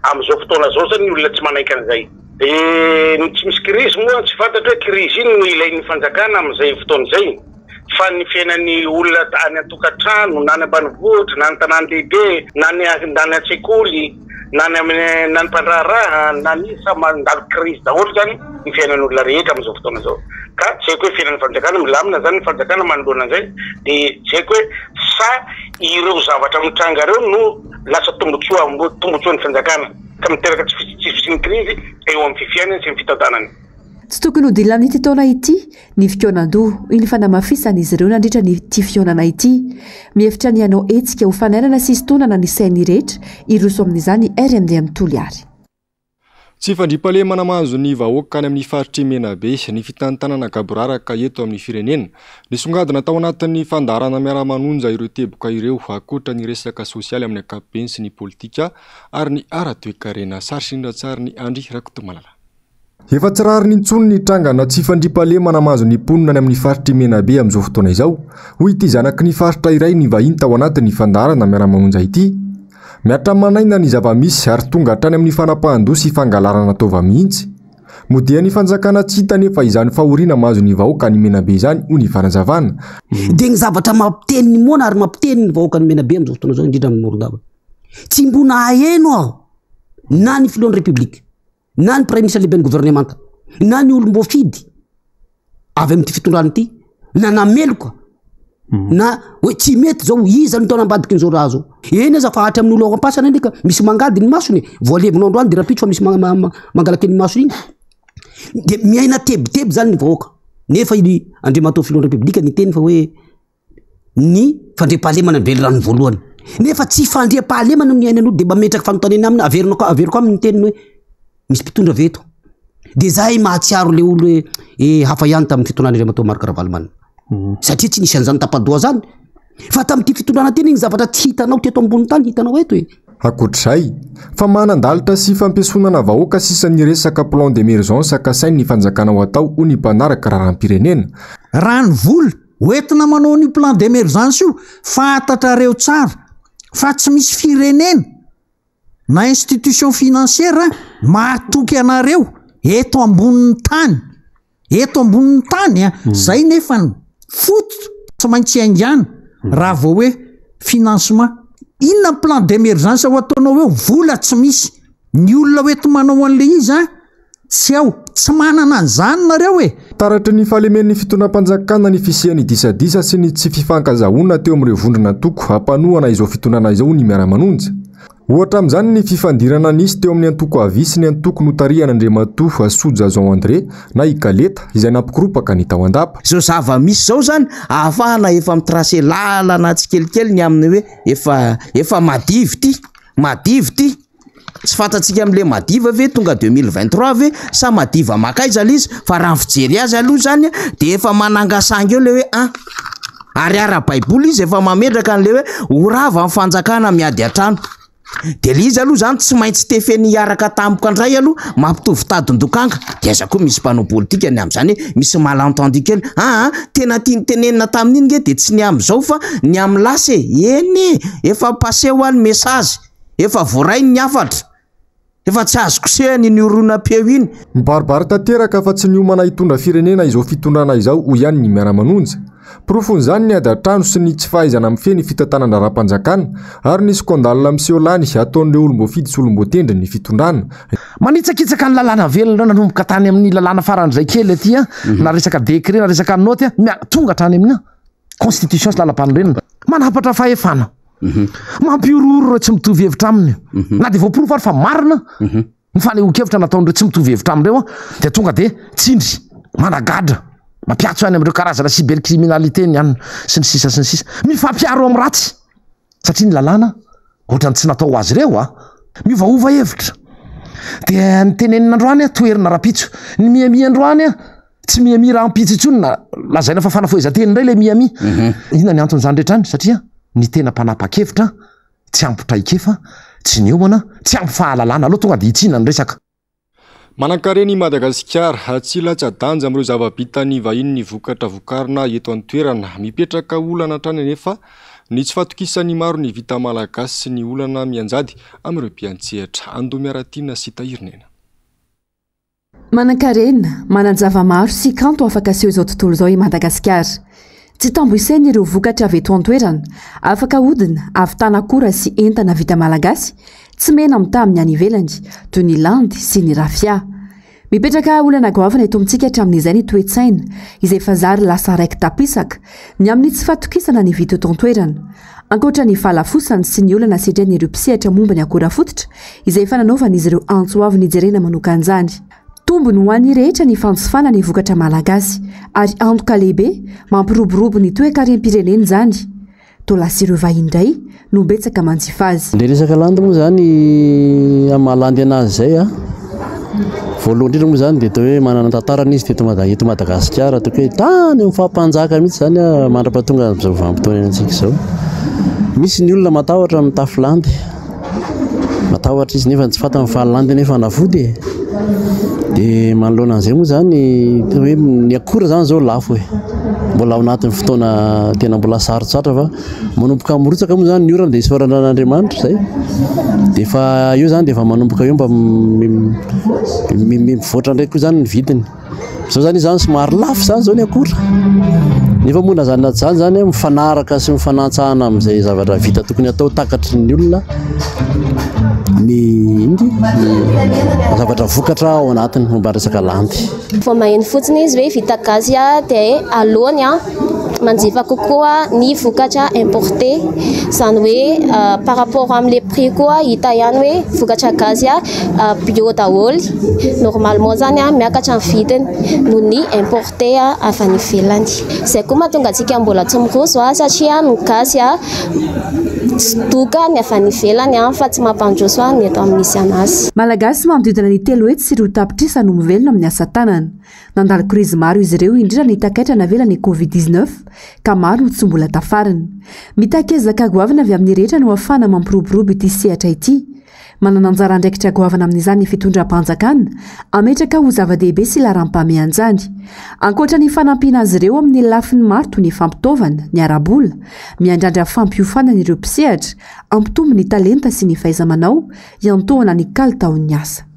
amin'izao fotoana izao izany ny olona tsy manaiky an'izay. Dia ny tsy misy krizy moa tsy fantatra hoe krizy inona no ilain'ny fanjakana amin'izay fotoana izay. fa ny fiainan'ny olona any an-tokantrano na any ambanivohitra na any tanàn-dehibe na ny na any an-tsekoly na ny amin'ny na ny mpandraharaha na ny iza samy mandalo krizy daholo izany ny fiainan'olona rehetra amin'izao fotoana izao ka tsy haiko hoe fiainan'ny fanjakana milamina izany ny fanjakana manoloana an'izay dia tsy haiko hoe sa ireo zavatra mitranga ireo no lasa tombotsoa tombotsoan'ny fanjakana ka miteraka tsy tsy fisian'ny krizy eo amin'ny fiainany sy ny fitantanany. Tsy tokony ho dila amin'ity taona ity ny fikaonandoha, hoy ny fanamafisan'izy ireo nandritra ny ity fihaonana ity. Mihevitra ny hanao hetsika ho fanairana sy hisintonana ny sain'ny rehetra hiroso amin'izany ny RMDM Toliary. Tsy fandriampahalemana mahazo ny vahoaka any amin'ny faritr'i Menabe ny fitantanana gaboraraka eto amin'ny firenena. Nisongadina tao anatin'ny fandaharana miara-manonja ireo teboka ireo, ankoatra ny resaka sosialy amin'ny ankapobeny sy ny politika ary ny ara-toekarena. Sary sy rindran-tsarin'i Andry Rakotomalala. Efa tsy rariny intsony ny trangana tsy fandriampahalemana mahazo ny mponina any amin'ny faritr'i Menabe amin'izao fotoana izao, hoy ity zanaky ny faritra iray nivahiny tao anatin'ny fandaharana Miara-mamonja ity. Mihatra aman'aina ny zava-misy ary tonga hatrany amin'ny fanapahan-doha sy fangalarana taova mihitsy. Modian'ny fanjakana tsy hita anefa izany fahoriana mahazo ny vahoaka any Menabe izany, hoy ny fanazavana. Dia ny zavatra mampiteny ny moana ary mampiteny ny vahoakan'i Menabe amin'izao fotoana izao, indrindra amin'ny Morondava. Tsy mbo naheno aho na ny filohan'ny République, na ny praiminisitra lehiben'ny governemanta, na ny olom-boafidy avy amin'ity fitondrana ity nanameloka. Na hoe tsy mety zao, iza no tao ambadikin'izao raha zao? Eny aza fa hatramin'ny olo ao am-pasana anie ka misy mangady ny masony e, voalevinao androany de rahampitso fa misy mangalaky ny masony iny. De miaina tebiteby zany ny vahoaka. Nefa i Andriamatoa Filohan'ny Repoblika niteny fa hoe ny fandriampahalemana ny velirano voalohany. Nefa tsy fandriampahalemana no iainan'olo de mametraka fanontaniana aminy, averina ko- averiko aminy ny teniny hoe misy mpitondra ve eto? De zahay mahatsiaro le olo hoe eh hafa ihany tamin'ny fitondran'Andriamatoa Marc Ravalomanana. Satria tsy nisy an'izany tapa-doha zany. Fa tamin'ity fitondrana ity anie ny zavatra tsy hitanao teto ambony tany hitanao eto e. Ankoatr'izay, famahanan-dalitra sy fampiesonana vahoaka sisa ny resaka plan d'emergence kasain'ny fanjakana ho atao hoy ny mpanaraka raharaham-pirenena. Raha ny vola hoentina manao an'io plan d'emergence io, fantatrareo tsara fa tsy misy firenena na institution financière mahatoky anareo eto ambonin'ny tany, eto ambonin'ny tany a, zay nefa ny fototra tsy maintsy iaingàna raha vao hoe financement. Inona ny plan d'emergence ho ataonao eo? Vola tsy misy, ny olona ho enti-manao an'le izy a tsy ao, tsy manana an'izany nareo e! Taratry ny fahalemen'ny fitondram-panjakana ny fisian'ny disadisa sy ny tsy fifankazahoana teo amin'ireo vondron'antoko mpanohana izao fitondrana izao ny Miara-manonja. Ohatra amin'izany ny fifandirana nisy teo amin'ny antoko Avi sy ny antoko notarihan'Andriamatoa Soja Jean André na i Kaleta izay nampikoropaka ny tao an-dapa. Izao zava-misy izao izany ahafahana efa mi-tracer lalana tsikelikely ny amin'ny hoe efa efa madiva ity, madiva ity. Tsy fantatsika amin'ilay madiva ve tonga 2023 ve sa madiva makaiza ilay izy fa raha ny fijery azy aloha izany dia efa manangasanga eo ilay hoe an! Ary ara-baiboly izy efa mametraka an'ilay hoe ho rava ny fanjakana miady an-trano. Dia ilay izy aloha izany tsy maintsy tefeny hiaraka tampoka indray aloha mampitovy tadin-dokanga. Dia aiza koa misy mpanao politika ny amin'izany hoe misy malentendu kely. Aa tena tiany tenenina tamin'iny nge dia tsy ny amin'izao fa ny amin'ny lasa e! Eny e! Efa passé hoa ny message. Efa voarainy ny hafatra. Efa tsy azo kosehana iny horonam-peo iny. Mibaribary tanteraka fa tsy niomana hitondra firenena izao fitondrana izao hoy ihany ny Miara-manonja. Porofon'izany ny ady an-trano sy ny tsy fahaizana mifehy ny fitantanan-draharaham-panjakana ary ny scandale miseho lany ataon'ireo olom-boafidy sy olom-boatendry ny fitondrana. Manitsakitsaka ny lalàna velona ireo nanomboka tany amin'ny lalàna faran'izay kely aty na resaka décret na resaka note tonga hatrany amin'ny constitution sy lalampanorenana. Manampatra fahefana. Mampihorohoro ireo tsy mitovy hevitra aminy. Na dia voaporofo ary fa marina ny fanehoan-kevitra nataon'ireo tsy mitovy hevitra aminy ireo dia tonga dia tsindry, managadra, mampiatso any amin'ireo karazana cybercriminalité ny anona sy ny sisa sy ny sisa. Mifampiaro amin'ny ratsy satria ny lalàna ohatran'ny tsy natao ho azy ireo a. Miovaova hevitra. Dia ny tenenina androany toherina rahampitso. Ny mihamia androany Tsy mihamia rahampitso intsony na lazaina fa fanafohezan-teny indray ilay mihamia. Inona ny anton'izany rehetra any? Satria ny tena mpanapa-kevitra tsy ampy traikefa, tsy niomana, tsy ampy fahalalana. Aleo tonga dia hitsiana ny resaka. Manankarena i Madagasikara, tsy latsa-danja amin'ireo zava-bitan'ny vahiny ny vokatra vokarina eto an-toerana. Mipetraka olana hatrany anefa ny tsy fahatokisan'ny maro ny vita malagasy sy ny olana mianjady amin'ireo mpiantsehatra. Andomiaratiana sy Tahirinena. Manankarena, manan-java-maro sy kanto afaka aseho izao tontolo izao i Madagasikara. Tsy tambo isaina ireo vokatra avy eto an-toerana, afaka ahodina, ahavitana akora sy entana vita malagasy, tsy mena-mitaha amin'ny any ivelany, toy ny landy sy ny rafia. Mipetraka olana goavana eto amintsika hatramin'izay ny toe-tsaina, izay efa zary lasa raiki-tapisaka, ny amin'ny tsy fahatokisana ny vita eto an-toerana. Ankoatra ny fahalafosany sy ny olana sedrain'ireo mpisehatra momba ny akora fototra, izay efa nanaovan'izy ireo antso avo nijerena manokana izany. Tombony ho an'ny rehetra ny fanjifana ny vokatra malagasy, ary antoka lehibe mampiroborobo ny toekarem-pirenena izany. Toa lasa ireo vahiny indray no betsaka manjifa azy. Ilay resaka landy moa izany amin'ny maha landy anazy izay a, voalohany indrindra moa izany dia atao hoe manana ny tantarany izy teto Mada- eto Madagasikara, ataoko hoe tany amin'ny faha-mpanjaka mihitsy izany a, mandra-pahatonga amin'izao vanim-potoana iainantsika izao. Misy ny olona matahotra mitafy landy, matahotra izy nefa tsy fantany fa landy anie fanafody e. Dia manoloana an'izay moa izany atao hoe ny akora izany izao lafo e, mbola ao anatin'ny fotoana tena mbola sarotsarotra fa Manomboka mirotsaka moa zany ny orana dia isaorana an'Andriamanitra izay. Dia efa eo zany dia efa manomboka eo mba mivoatra indray koa zany ny vidiny. Izao zany izy zany somary lafo zany izao ny akora. Nefa moa na zany na tsy zany zany mifanaraka sy mifanantsahana amin'izay zavatra vita tokony atao takatry ny olona ny inty ny zavatra vokatra ao anatiny momba resaka landy. Vao maheno fotsiny izy hoe vita gasy dia aleony. manjifa kokoa ny vokatra importé. Izany hoe par rapport amin'ilay prix koa hita ihany hoe vokatra gasy bio daholo. Normalement izany miakatra ny vidiny noho ny importé avy any ivelany. Izay koa mahatonga antsika mbola tsy miroso satria ny gasy tsy doka ny avy any ivelany fa tsy mampandroso ny eto amin'ny misy anazy. Malagasy manodidina ny 302 tapitrisa no mivelona amin'ny asa tanana. Nandalo krizy maro izy ireo, indrindra ny takaitra navelan'ny Covid 19, ka maro no tsy mbola tafarina. Mitaky ezaka goavana avy amin'ny rehetra no ahafahana mampiroborobo ity sehatra ity. Manana anjara andraikitra goavana amin'izany ny fitondram-panjakana, hametraka ho zava-dehibe sy laharam-pahamehana izany. Ankoatra ny fanampiana azy ireo amin'ny lafiny maro toy ny fampitaovana, ny ara-bola, miandrandra fampiofanana ireo mpisehatra, hampitombo ny talenta sy ny fahaiza-manao, hiantohana ny kalitaon'ny asa.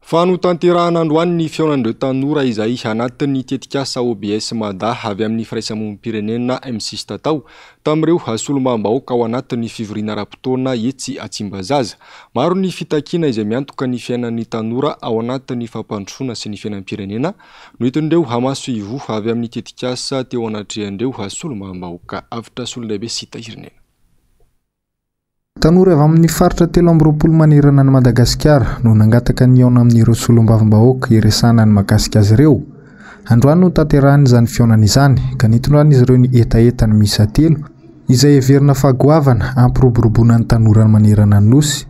Fa notanterahana androany ny fihaonan'ireo tanora izay anatin'ny tetikasa OBS Mada avy amin'ny firaisamonim-pirenena M6 tatao tamin'ireo solombavambahoaka ao anatin'ny fivoriana ara-potoana etsy Tsimbazaza. Maro ny fitakiana izay miantoka ny fiainan'ny tanora ao anatin'ny fampandrosoana sy ny fiainam-pirenena noentin'ireo masoivoho avy amin'ny tetikasa teo anatrehan'ireo solombavambahoaka. Avotra Solondraibe sy Tahirinena. Tanora avy amin'ny faritra 23 manerana an'i Madagasikara no nangataka ny hihaona amin'ireo solombavambahoaka hiresahana ny mahakasika azy ireo. Androany no tanterahina izany fihaonana izany ka nitondran'izy ireo ny hetahetany miisa telo izay heverina fa goavana hampiroboroboana ny tanora manerana ny Nosy.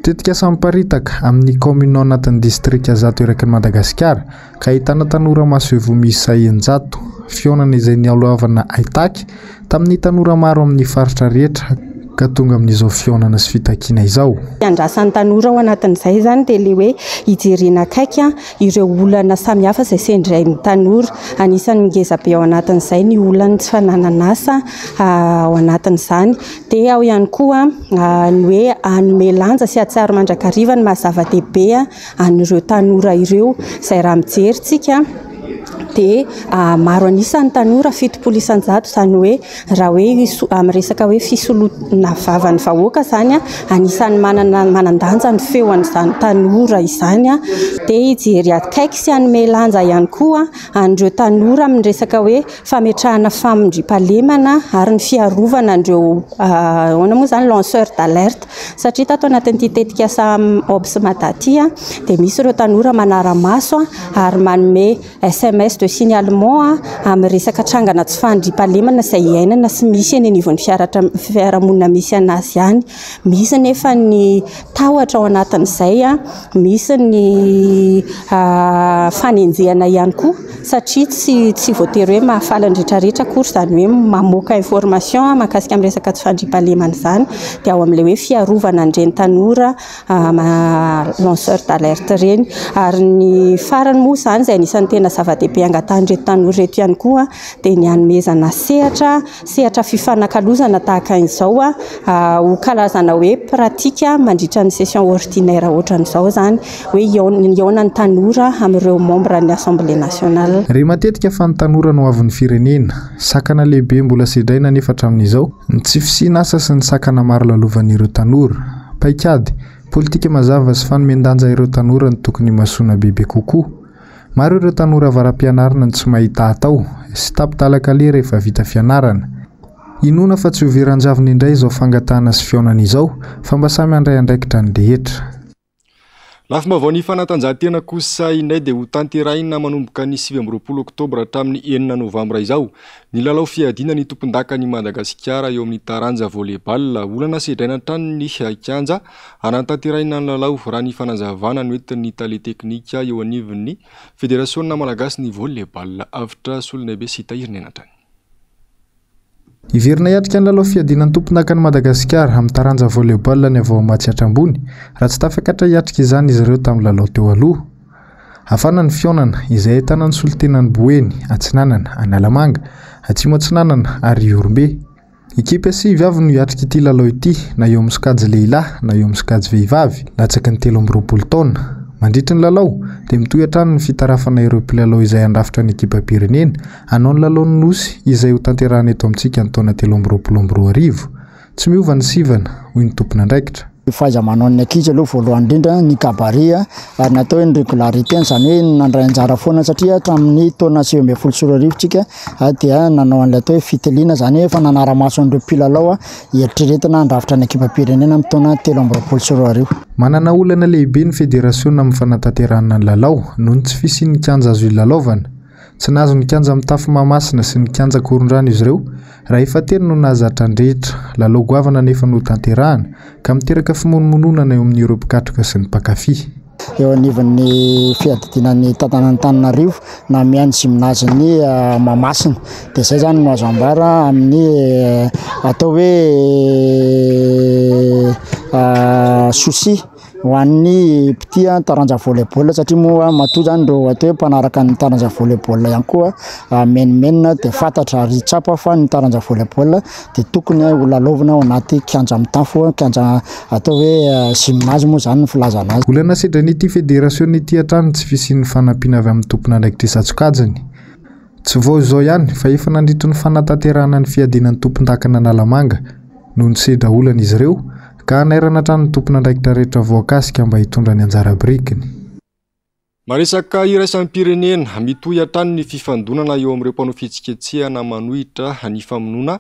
Tetikasa miparitaka amin'ny kaominina ao anatin'ny distrika 100 eraky ny Madagasikara ka ahitana tanora masoivoho miisa 600. Fihaonana izay nialohavana haitaky tamin'ny tanora maro amin'ny faritra rehetra ka tonga amin'izao fihaonana sy fitakiana izao. Ny andrasan'ny tanora ao anatin'izay izany dia ilay hoe hijerena akaiky ireo olana samihafa izay sendrain'ny tanora. Anisan'ny ngeza be ao anatin'izay ny olan'ny tsy fananana asa ao anatin'izany. Dia ao ihany koa ny hoe hanome lanja sy hahatsiaro mandrakariva ny maha zava-dehibe an'ireo tanora ireo, izay raha mijery tsika dia maro an'isa ny tanora, 70%, izany hoe raha hoe amin'ny resaka hoe fisoloana vava ny vahoaka izany, anisan'ny manana manan-danja ny feon'izany tanora izany. Dia hijery akaiky sy hanome lanja ihany koa an'ireo tanora amin'ny resaka hoe fametrahana famindriampahalemana ary ny fiarovana an'ireo ahoana moa izany lanceur d'alerte satria tato anatin'ity tetikasa Obs Mada ity dia misy ireo tanora manara-maso ary manome sms de signalement amin'ny resaka trangana tsy fandriampahalemana izay iainana sy misy eny anivon'ny fiarahamonina misy an'azy ihany. Misy anefa ny tahotra ao anatin'izay, misy ny fanenjehana ihany koa satria tsy tsy voatery hoe mahafaly ny rehetra rehetra akory izany hoe mamoaka information mahakasika amin'ny resaka tsy fandriampahalemana izany dia ao amin'ilay hoe fiarovana an'ireny tanora lanceur d'alerte ireny. Ary ny farany moa izany izay anisan'ny tena zava-dehibe angatahan'ireto tanora ireto ihany koa dia ny hanomezana sehatra Sehatra fifanakalozana tahaka izao ho karazana hoe pratique mandritra ny session ordinaire ohatran'izao izany, hoe hihaona ny tanora amin'ireo membre ny Assemblée nationale. Re matetika fa ny tanora no hoavin'ny firenena. Sakana lehibe mbola sedraina anefa hatramin'izao ny tsy fisian'asa sy ny sakana maro lalovan'ireo tanora. Paikady, politika mazava sy fanomen-danja ireo tanora no tokony himasoana bebe kokoa. Maro ireo tanora avara-pianarana no tsy mahita atao sy tapi-dalan-kaleha rehefa vita fianarana. Inoana fa tsy ho very an-javony indray izao fangatahana sy fihaonana izao fa mba samy handray andraikitra ny rehetra. Lafim-baovaon'ny fanatanjahantena kosa indray dia hotanterahina manomboka ny 29 oktobra hatramin'ny 6 novambra izao ny lalao fiadiana ny tompondakan'i Madagasikara eo amin'ny taranja volley-ball. Olana sedraina hatrany ny kianja Hanatanterahina ny lalao, raha ny fanazavana noentin'ny tale teknika eo anivon'ny Federasiona malagasy ny volley-ball, Avotra Solonaibe sy Tahiry Nenantrany. Hiverina hiatrika ny lalao fiadiana ny tompondakan'i Madagasikara amin'ny taranja volley-ball ny avy ao Matsiatra Ambony, raha tsy tafakatra hiatrika izany izy ireo tamin'ny lalao teo aloha. Hafana ny fihaonana, izay ahitana ny solontenan'i Boeny, Atsinanana, Analamanga, Atsimo Atsinanana ary Ihorombe. Ekipa sivy avy no hiatrika ity lalao ity na eo amin'ny sokajy lehilahy na eo amin'ny sokajy vehivavy, latsaky ny 23 taona. Mandritra ny lalao dia mitohy hatrany ny fitarafana ireo mpilalao izay handrafitra ny ekipam-pirenena hanao ny lalaon'ny Nosy izay hotanterahina eto amintsika ny taona 2023. Tsy miova ny sivana, hoy ny tompon'andraikitra. Fahaiza-manaon'ny ankizy aloha voalohany indrindra ny gabarit ary ny atao hoe ny régularité izany hoe nandray anjara foana satria hatramin'ny taona 2019 tsika dia nanao an'ilay atao hoe fitiliana izany hoe efa nanara-maso an'ireo mpilalao hieritreretina handrafitra ny ekipam-pirenena amin'ny taona 2023. Manana olana lehibe ny federasiona amin'ny fanatanterahana ny lalao noho ny tsy fisian'ny kianja azo ilalaovana. Tsy nahazo ny kianja mitafo Mahamasina sy ny kianja Ankorondrano izy ireo raha efa teny no nahazatra ny rehetra. Lalao goavana anefa no hotanterahana ka miteraka fimonomononana eo amin'ireo mpikatroka sy ny mpankafy. Eo anivon'ny fiadidiana ny tantanan'Antananarivo na mihaino gymnase-n'ny Mahamasina. Dia izay izany no azo ambara amin'ny atao hoe souci. Ho an'ny mpitia taranja volley-ball satria moa matoa izany ireo atao hoe mpanaraka ny taranja volley-ball ihany koa menomenona dia fantatra ary tsapa fa ny taranja volley-ball dia tokony ho lalaovina ao anaty kianja mitafo, kianja atao hoe gymnase moa izany ny filazana azy. Olana sedrain'ity federasiona ity hatrany ny tsy fisian'ny fanampiana avy amin'ny tompon'andraikitra isan-tsokajiny. Tsy vao izao ihany fa efa nandritry ny fanatanterahana ny fiadiana ny tompondakan'Analamanga no nisedra olana izy ireo ka hanairana hatrany ny tompon'andraikitra rehetra voakasika mba hitondra ny anjara birikiny. Maresaka iraisam-pirenena, mitohy hatrany ny fifandonana eo amin'ireo mpanao fihetsiketsehana manohitra ny famonoana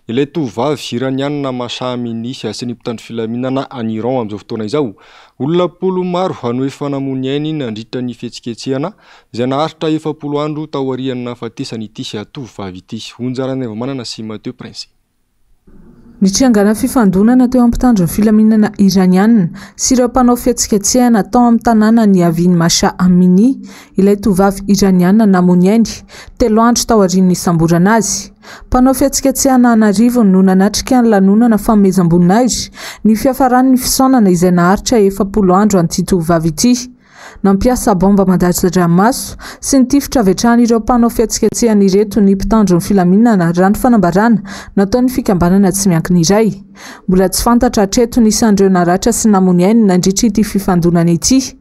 ilay tovovavy Iraniana Masha Amini sy ny mpitandro filaminana any Iran amin'izao fotoana izao. Olona am-polony maro no efa namoy ny ainy nandritra ny fihetsiketsehana izay naharitra 40 andro taorian'ny nahafatesan'ity tovovavy ity. Onja Ranaivomanana sy Mathieu Prince. Nitrangana fifandonana teo amin'ny mpitandro ny filaminana Iraniana sy ireo mpanao fihetsiketsehana tao amin'ny tanàna niavian'i Masha Amini, ilay tovovavy Iraniana namoy ny ainy, telo andro taorian'ny nisamborana azy. Mpanao fihetsiketsehana an'arivony no nanatrika ny lanonana fanomezam-boninahitra ny fiafaran'ny fisaonana izay naharitra 40 andro an'ity tovovavy ity. Nampiasa baomba mandatsa-dranomaso sy nitifitra avy hatrany ireo mpanao fihetsiketsehana ireto ny mpitandro ny filaminana, raha ny fanambarana nataon'ny fikambanana tsy miankina iray. Mbola tsy fantatra hatreto ny isan'ireo naratra sy namoy ny ainy nandritra ity fifandonana ity.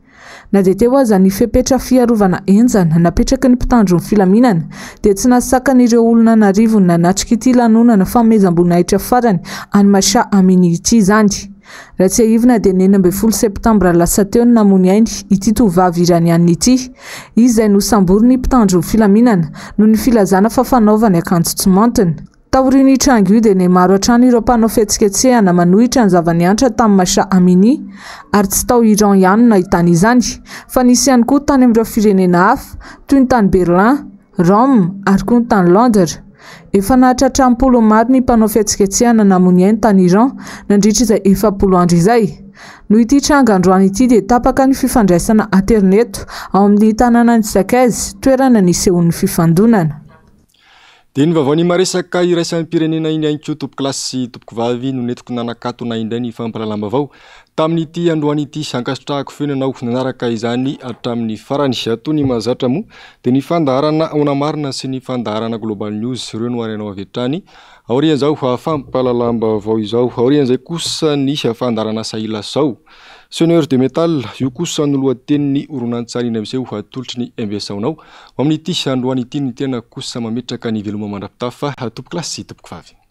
Na dia teo aza ny fepetra fiarovana henjana napetraky ny mpitandro ny filaminana dia tsy nahasakana ireo olona an'arivony nanatrika ity lanonana fanomezam-boninahitra farany an'i Masha Amini ity izany. Raha tsiahivina dia ny 16 septambra lasa teo no namoy ny ainy ity tovovavy Iraniana ity. Izy izay nosamborin'ny mpitandro ny filaminana noho ny filazana fa fanaovany akanjo tsy maontina. Taorian'io tranga io dia nihamaro hatrany ireo mpanao fihetsiketsehana manohitra ny zava-niantra tamin'i Masha Amini ary tsy tao Iran ihany no nahitana izany fa nisy ihany koa tany amin'ireo firenena hafa toy ny tany Berlin, Rome ary koa ny tany Londres. Efa nahatratra am-polony maro ny mpanao fihetsiketsehana namoy ny ainy tany Iran nandritra izay 40 andro izay. Noho ity tranga androany ity dia tapaka ny fifandraisana aterineto ao amin'ny tanànan'i Saqqez, toerana nisehoan'ny fifandonana. Dia ny vaovaon'ny maresaka iraisam-pirenena iny ihany koa tompokolahy sy tompokovavy no nentiko nanakatona indray ny fampahalalam-baovao tamin'ity androany ity. Ankasitrahako feno ianao nanaraka izany hatramin'ny farany. Toy ny mahazatra moa dia ny fandaharana Ahoana Marina sy ny fandaharana Global News ireo no harenao avy hatrany aorian'izao fampahalalam-baovao izao. Aorian'izay kosa ny fandaharana Sahila Sao. Sonneur de métal, io kosa no lohatenin'ny horonantsary indray miseho atolotry ny mbs ho anao. Ho amin'ity androany ity ny tena kosa mametraka ny veloma mandra-pitafa tompokolahy sy tompokovavy.